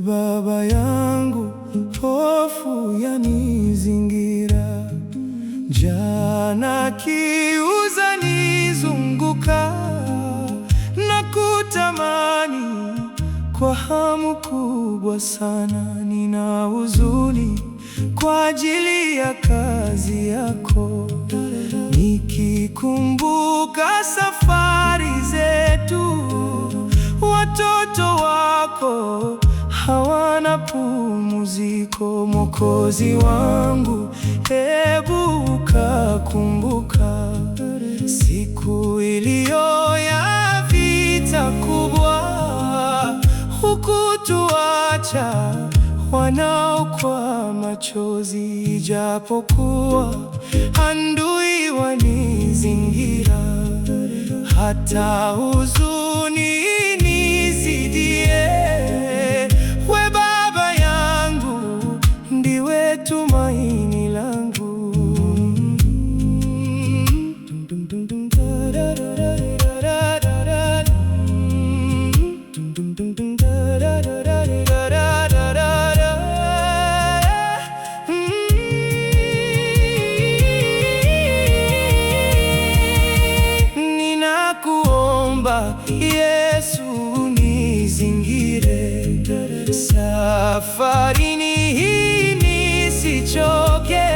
Baba yangu, hofu yanizingira, njaa na kiu zanizunguka, na kutamani kwa hamu kubwa sana. Nina huzuni kwa ajili ya kazi yako, nikikumbuka safari zetu, watoto wako hawana pumziko. Mwokozi wangu, hebu ukakumbuka siku iliyo ya vita kubwa, hukutuacha wanao kwa machozi, ijapokuwa adui wanizingira, hata huzuni nizidie. We Baba yangu, ndiwe tumaini langu. Ninakuomba Yesu, nizingire safarini hii nisichoke,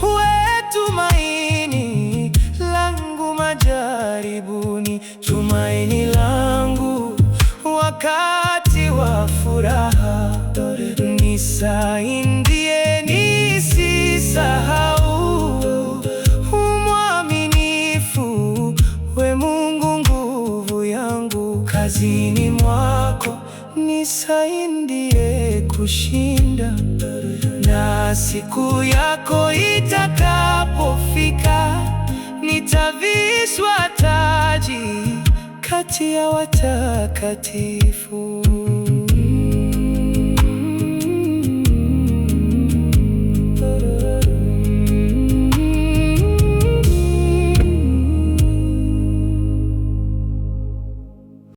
we tumaini langu majaribuni, tumaini langu wakati wa furaha, nisaidie nisisahau umwaminifu, we Mungu nguvu yangu, kazini mwako nisaidie kushinda, na siku yako itakapofika, nitavishwa taji kati ya watakatifu.